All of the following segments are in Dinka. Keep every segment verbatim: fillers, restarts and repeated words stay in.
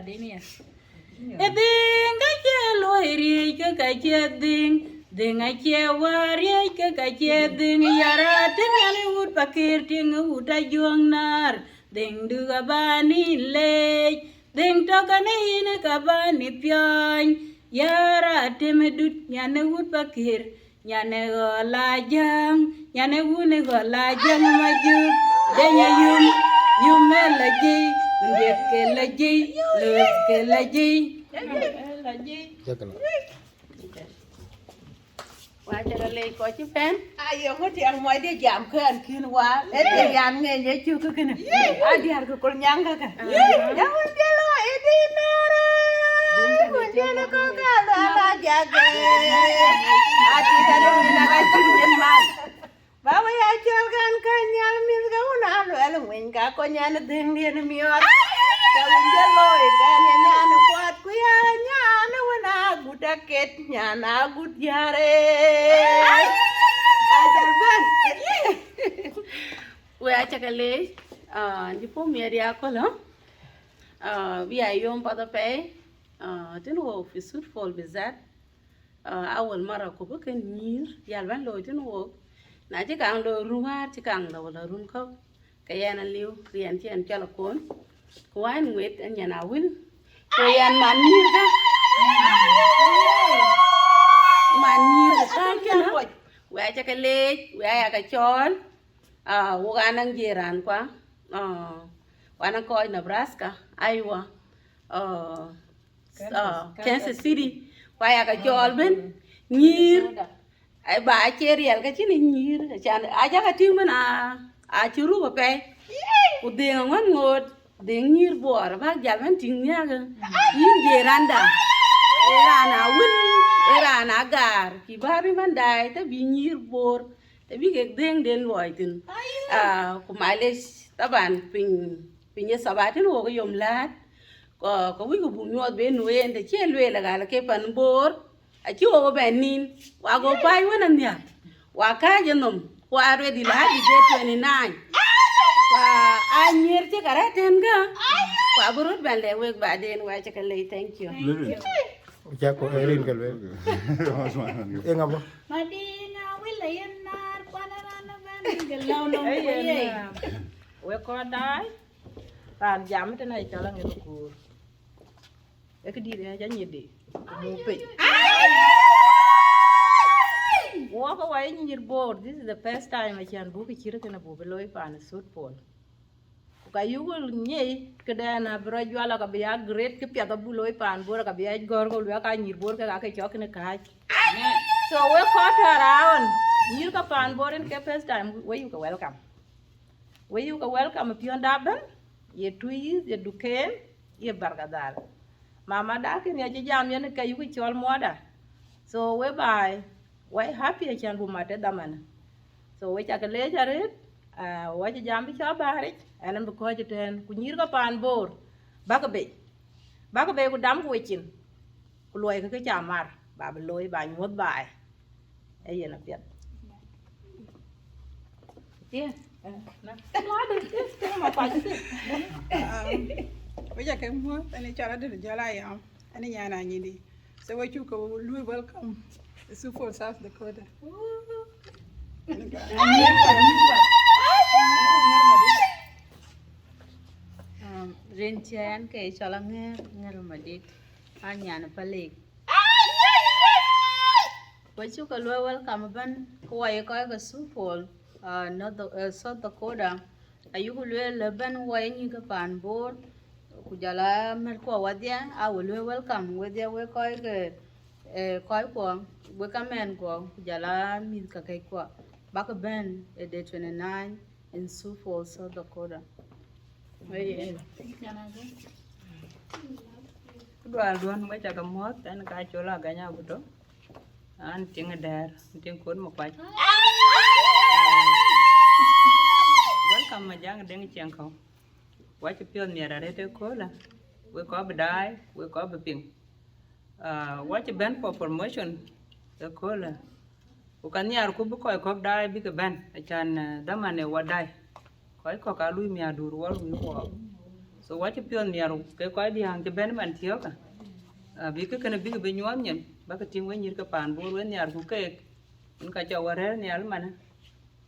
Ë dhëŋ ka cie luɔi riëëc ke ka cie dhëŋ, dhëŋ acie wäär riëëc ke ka cie dhëŋ, yara tïŋ yan ë wut pakër tïŋ ë wut ajuɔ̈ŋ naar, dhëŋ du ka bä ni leec, dhëŋ tɔ̈ kɛn ë yïn ka bä ni piɔ̈ny, yara tëm ë dut yan ë wut pakër, nyan ë ɣɔl ajäŋ, nyan ë wun ë ɣɔl ajäŋ ma juk, deny ë yum, yum ë la jei, ndiɛt ke la jei, lööth ke la jei. Jakala. Wa cä ke leec kɔc cï pɛ̈n. Aye ŋö tiɛŋ muɔcde jam kään kïn waar, ë tiɛŋ yan ŋeny ë cuk kënë. Adiäär ke kol nyaŋ käkä. Ya wun jël wa ë dï nɔɔrë, wun jël kɔ̈k ka lual ajak. Ati ka döŋ na ka cïn jël man. Ba we ya cɔl kan ka nyal mïth ka wun a luɛl ŋueny ka kony an dhëŋdiɛn miɔɔr. Ka wun jël looi kan ye nyan kuat ku ya nyan wun a gut aket nyan a gut yare. Ajal bɛ̈n. We acä ke leec, ah, cï puɔ̈u miɛt ya köl, ah, bï a yom path apɛi, ah, tën wok fi Sud Pol bizat, ah, awal mara ku bï kën nyïïr, yal bɛ̈n looi tën wok, na cï kaŋ looi run wäär cï kaŋ la wala run kɔ̈k, ke yɛn aliu, riɛn cï ɛn cɔl akon, ku wään ŋuet ɛn yɛn awil, ku yɛn man nyïïr kä, man nyïïr kä kën, we acä ke leec, we aya ke cɔɔl, ah, wok anaŋ jiran kua, ah, wana kɔc Nebraska, Iowa, ah, Kansas, ah, Kansas City, ku aya ke cɔɔl bën nyïïr. Ai ba acie riɛl ka cïn nyïïr, acan aja ka tïŋ bën a, a cï rup apɛi. Ku dhëŋ aŋuän ŋoot, dhëŋ nyïïr buɔɔr, bäk jal bën tïŋ nhiakä. Yïn je randa, ë raan awil, ë raan agaar, cï bä rï man daai, të bï nyïïr boor, të bï kek dhëŋden luɔi thïn. Ah, ku malec, taban piny, piny ë sabatin wok yom läät, kɔ, kɔ wïc ku buk nyuɔɔth ben nu en, të cie lueel agal ke pan boor, acï wok bɛn nin, wa go päc wën anhiar, wa kääc ë nhom, ku a ready la haji day twenty nine. Wa a nyier cï ka rɛ̈t tën kä, ku abï röt bɛn lɛ̈k wek baden, wa cï ke lec, thank you. Luel. Cak ku erin ke luel. Eŋa bɔ? Madina wila yen nar kwana rana bɛn ke lɔu nɔm ku ye. We kɔ daai, raan jam tën a cɔl aŋen kuur. Ë këdït ë janyidi, ku muk piny. Wok ë wai nyïïr boor, this is the first time acän buk cït kënë buk bï looi pan Sud Pol. Ku ka yuk nyei këdɛn abï rɔt jual, ka bï ya great, kë piɛth abuk looi pan boor, ka bï ya gɔ̈r, ku luɛk ka nyïïr boor kek ake cɔk kënë kääc. So we kɔc tɔ raun, nyïïr ka pan boor en ke first time, we yuk ke welcome. We yuk ke welcome piɔ̈nda bɛ̈n, ye Tuïc, ye Duken, ye Barkadhal. Mama da kën ya cï jam yen ke yuk cɔl muɔda. So we baai, we happy acän bu mat ë dhaman. So we cak leec arëët, ah, wa cï jam bï cɔl bäric, ɛn bï kɔc ëtɛ̈ɛ̈n, ku nyïïr ke pan boor, bäk bei. Bäk bei ku dam ku wecin, ku luɔi kë kë ca mar, ba bï looi, ba nyuɔ̈th baai. Ee yen apiɛth. Tiɛ, eh, na, na, de, de, de, ma pa, de. Um, we ja ke muɔ̈th, ɛn cɔl Adil Jɔl Ayam, ɛn nyan Anyidi. So we cuk ke lui welcome. It's Sioux Falls, South Dakota. Um, rin cɛn ke cɔl Aŋer, Ŋer Madit, a nyan Palek. We cuk ke luɔi welcome ëbɛ̈n, ku wa ye kɔc ke Sioux Falls, uh, North, uh, South Dakota. Ayuku lueel ëbɛ̈n wa ye nyïïr ke pan boor, ku jɔl a mɛ̈tkuɔ wadhia, a we luɔi welcome wedhia, we kɔc ke, eh, kɔckuɔ, we ka mɛnkuɔ, ku jɔl a mïth ka kɛckuɔ, bäk bɛ̈n ë day twenty nine in Sioux Falls, South Dakota. Ayen. Dual duɔ̈n, we cak muɔ̈th, ɛn ka cɔl Aganya Guto. An tiŋ dɛɛr, tiŋ kun Makuac. Welcome Majaŋ Deŋ Ciɛŋkɔ̈u. Wa cï piɔ̈ɔ̈th miɛt arëët ëköölë, we kɔc bï daai, we kɔc bï piŋ. Ah, wa cï bɛ̈n for promotion ëköölë. Ku ka nhiaar ku bï kɔc kɔ̈k daai bïk bɛ̈n, acan, eh, dhaman ë wa daai. Kɔc kɔ̈k aa lui miäkduur wɔ lui wɔɔk. So wacï piɔ̈th nhiar ke kɔc diäŋ cï bɛ̈n man thiɔ̈kë, abï kë kënë bïk bï nyuɔɔth nyin, bäkï tïŋ we nyïïr ke paan Bor we nhiar ku keek, en ka cɔk we rɛ̈ɛ̈r nhial manë,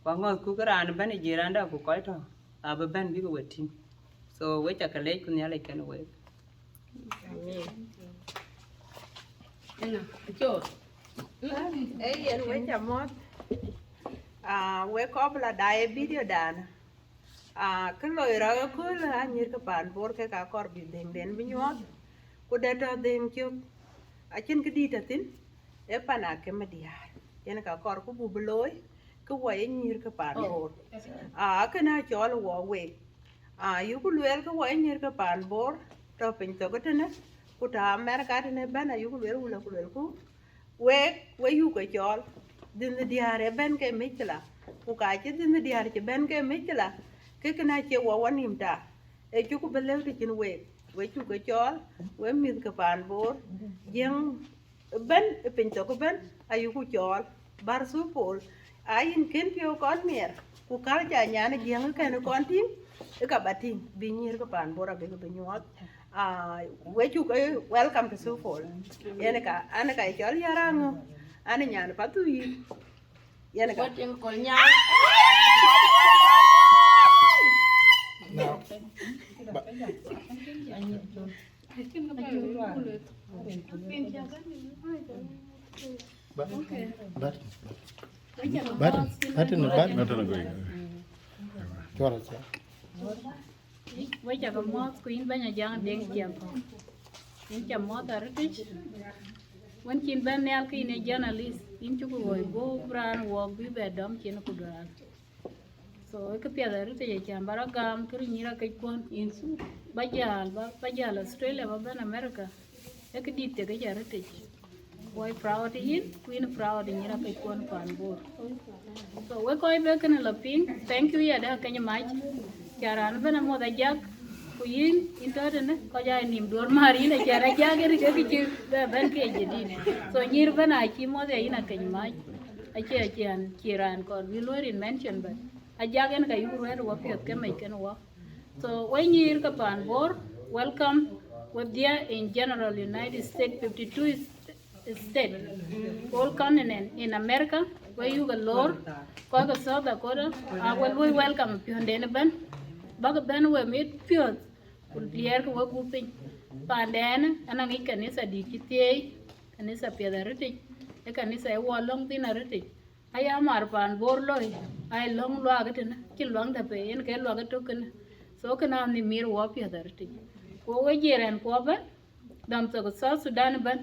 ku aŋɔ̈thku ke raan ëbɛ̈n ë jiranda ku kɔc tɔ̈ abï bɛ̈n bïk we tïŋ. So we ca ke leec ku Nhialic kenë week. Amen. Ëna, cor. Ee yen we ca mɔ̈th. Ah, we kɔp la daai ë video dan. Ah, kë loi rɔt ëkööl, a nyïïr ke paan Bor kek akɔɔr bï dhëŋden bï nyuɔɔth, ku dɛ tɔ̈ dhëŋ cök, acïn kë dït athïn, ee pan akë Madiäär. Yen ka kɔɔr ku buk bï looi, kë wɔ ye nyïïr ke paan Bor. Ah, kënë acɔl wɔ week. Ah, ayuku lueel kë wɔ ye nyïïr ke paan Bor, tɔ̈ piny thok ëtënë, ku tɔ̈ America tënë bɛ̈n, ayuku lueel wulë ku luelku, wek, we yuk ke cɔɔl, dhïn diäär ë bɛ̈n ke mïckila, ku ka cï dhïn diäär cï bɛ̈n ke mïckila, ke kënë acie wɔ wɔ nïïm ta, ee cuk bï lëu të cïn week, we cuk ke cɔɔl, we mïth ke paan Bor, jiëŋ ëbɛ̈n, ë piny thok ëbɛ̈n, ayuku cɔɔl, bär thupol, a yïn kën piɔ̈u kɔn miɛr, ku kal ca nyan ë jiëŋ ë kɛn kɔn tïŋ, ë ka ba tïŋ, bï nyïïr ke paan Bor abïk bï nyuɔɔth. Ah, we cuk, eh, welcome to Sufol. Yen ka, an ka cɔl Yaraŋö, an nyan Pathuyi. Yen ka. What you call nyal? No. Ba- But, but, but, but, Nothing going. Cuɔr aca. Wek ca ke mɔ̈th, ku yïn bɛ̈ny Ajaŋ Deŋ Ciɛŋkɔ̈u. Yïn ca mɔ̈th arëtic. Wën cïn bɛ̈n nhial ke yïn ee journalist, yïn cuk woi guɔ̈p raan wɔɔk bï bɛ dɔm cin ku duaar. So, ee këpiɛth arëtic acän ba rɔt gam kërë nyïïr akëckuɔn. Ba jäl, ba, ba jäl Australia, ba bɛ̈n America. Ee këdït tek arëtic. Woi proud yïn, ku yïn proud nyïïr akëckuɔn paan Bor. So, wek kɔc bï kënë la piŋ, thank you yadë akëny mac. Ca raan ëbɛ̈n amuɔth Ajak, ku yïn, yïn tɔ̈ tënë, kɔc aa nïïm duɔ̈r määr yïn, acan Ajak ë rik ë kë cï bɛ bɛ̈n ke jadid. So, nyïïr ëbɛ̈n acï muɔth ya yïn akëny mac. Acie, acie an, cie raan kɔɔr bï luɔ̈i rin mention bɛ̈n. Ajak en ka yuk ruɛ̈ɛ̈r wɔ piɔ̈th ke mec kenë wɔ. So, we nyïïr ke paan Bor, welcome. Wedhie in general United States fifty-two is- state, all continent in America, we yuk a lor, kɔc ke South Dakota, a we lui welcome piɔ̈nden ëbɛ̈n. Bäk bɛ̈n we mit piɔ̈th, ku diɛɛrkï we gup piny. Paanden, an aŋic kanitha dït cï thieei, kanitha piɛth arëtic, ee kanitha ë wɔ lɔ̈ŋ thïn arëtic. Aya mar paan Bor loi, ai lɔ̈ŋ luaak tënë, cïn luaŋ däp ë, yen ke luaak ë tök kënë. So kënë anhïïm mir wɔ piɔ̈th arëtic. Ku we jiɛɛr ɛn kuɔ bɛ̈n, dɔm thok South Sudan ëbɛ̈n.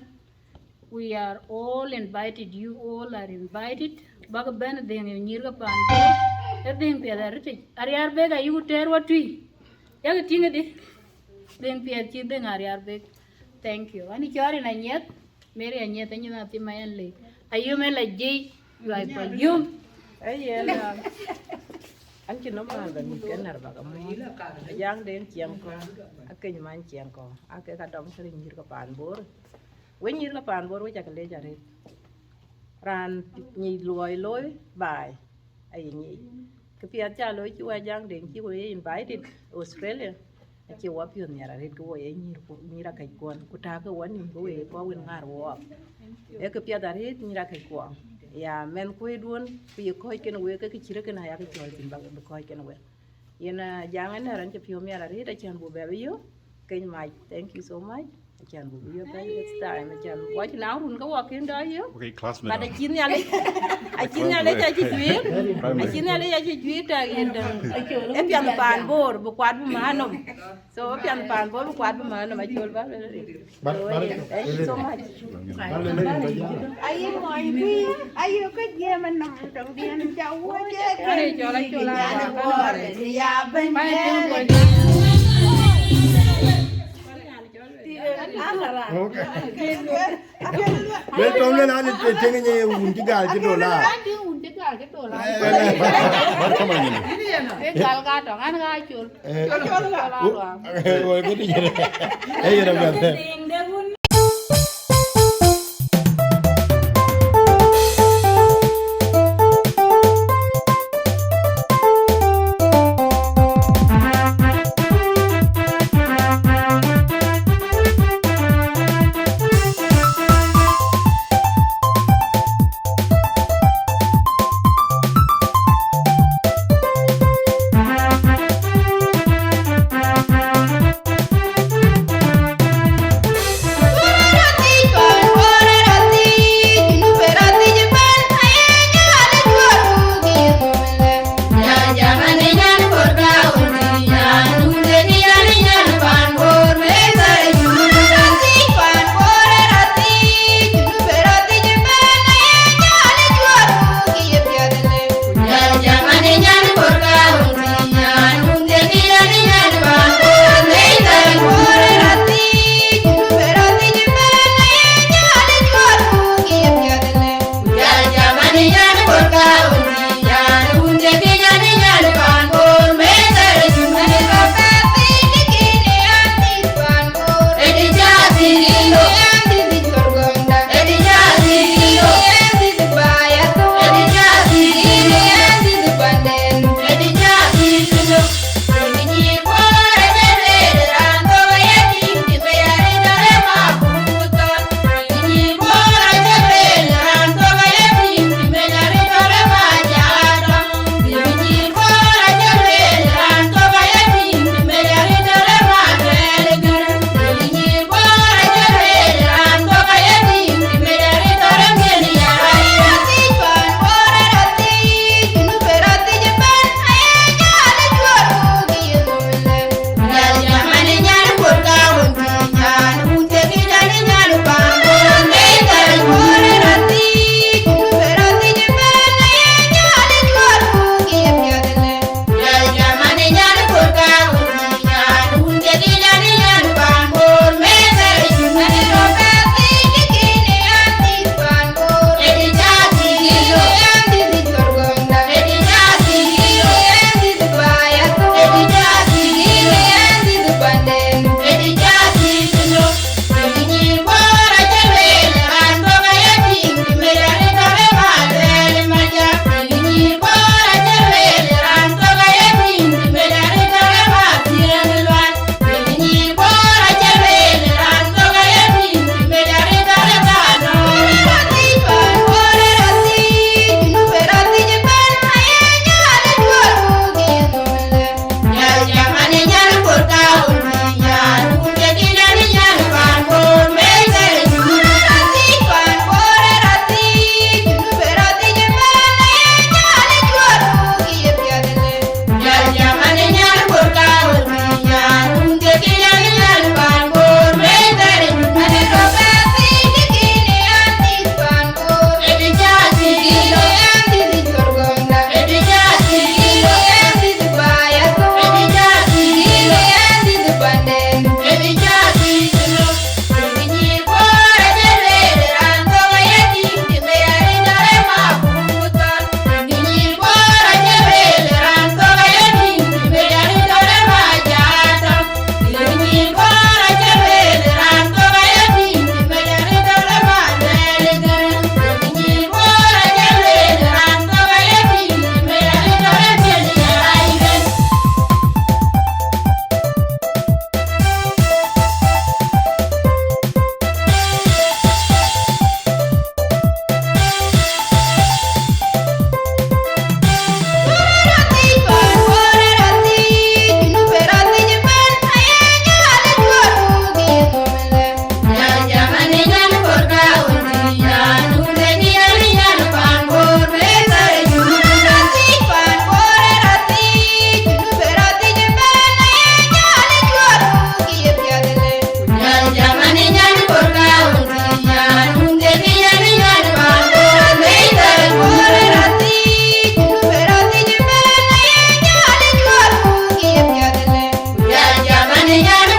We are all invited, you all are invited. Bäk bɛ̈n dhëŋ ë nyïïr ke paan Bor, ë dhëŋ piɛth arëtic. Ariar bek ayuku tɛɛr wɔ tui. Yak tïŋ ëdï, dhëŋ piɛth cï dhëŋ Ariar bek. Thank you. Ani cɔɔr in Anyieth, Mary Anyieth, anyi na thim ayan lei. Ayum ë la jic, luai kɔc yum. Ee yen, ah, an cï nɔm raan bɛ mïth ke nɛ̈r bäk amɔ̈ɔ̈th. Ajaŋ Deŋ Ciɛŋkɔ̈u, akëny many Ciɛŋkɔ̈u, ake ka dɔm kërë nyïïr ke paan Bor. We nyïïr ke paan Bor, we ca ke leec arëët. Raan nyic luɔi looi baai, aye nyic. Këpiɛth ca looi cï we Ajaŋ Deŋ cï we ye invited Australia, acie wɔ piɔ̈th nhiar arëët ke wɔ ye nyïïr ku, nyïïr akëckuɔn, ku tääkë wɔ nïïm ke we ye kɔc wën ŋaar wɔɔk. Ee këpiɛth arëët nyïïr akëckuɔn. Ya, mɛnh kuëëduɔ̈n, ku ye kɔ̈ɔ̈c kenë we, ke kë cït kënë ayak cɔɔl thïn bä, bï kɔ̈ɔ̈c kenë we. Yen, ah, Ajaŋ ënë raan cï piɔ̈u miɛt arëët, acän buk bɛ bï yök, keny mac. Thank you so much. Acän buk bï yök next time, acän wɔ cï naŋ run ke wɔ kën dɔ̈ɔ̈r yök. Okay, classmate. But acïn Nhialic, acïn Nhialic acï juiir, acïn Nhialic acï juiir tak yen däŋ. Ee piɛth paan Bor bï kuat bï määr nɔm. So, ee piɛth paan Bor bï kuat bï määr nɔm, acol bä. But, but, thank you so much. Aye mony tui, aye ke jiɛɛm ë nɔm tɔŋ diɛn ca wuɔ̈c ë kë. Are cɔl acol a ya ben. Okay. Le tɔŋ le na le te teng nye wun ti gal ti dola. Adi wun ti gal ti dola. Bar kama ni. Ti gal ka tɔŋ an ka col. Eh. Col, col, col, col. Eh, wo ke ti jere. Eh, yere ba.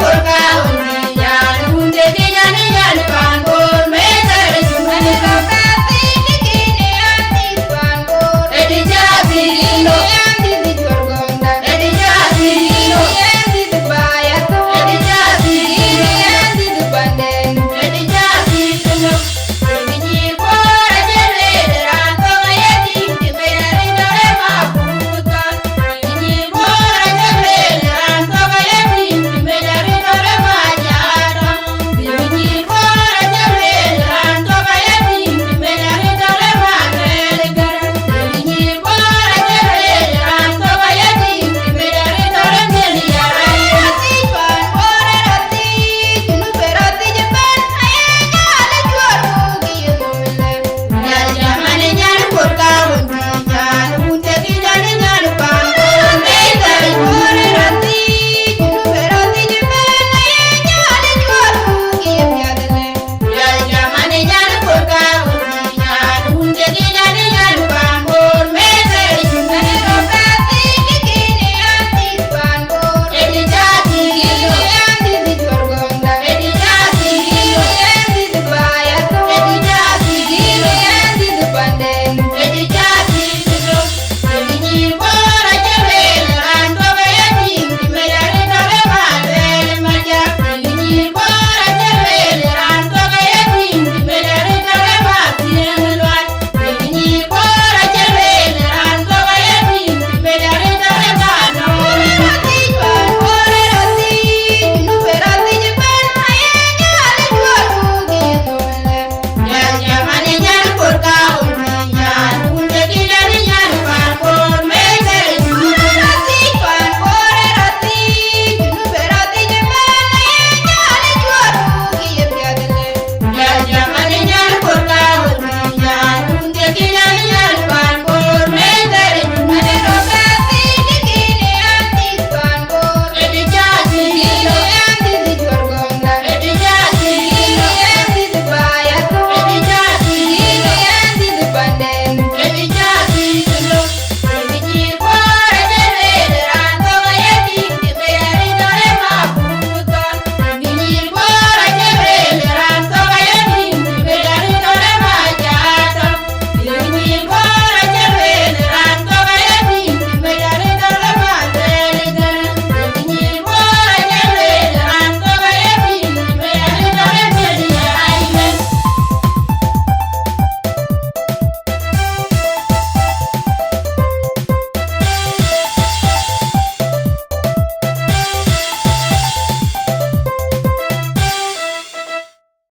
Kɔc ka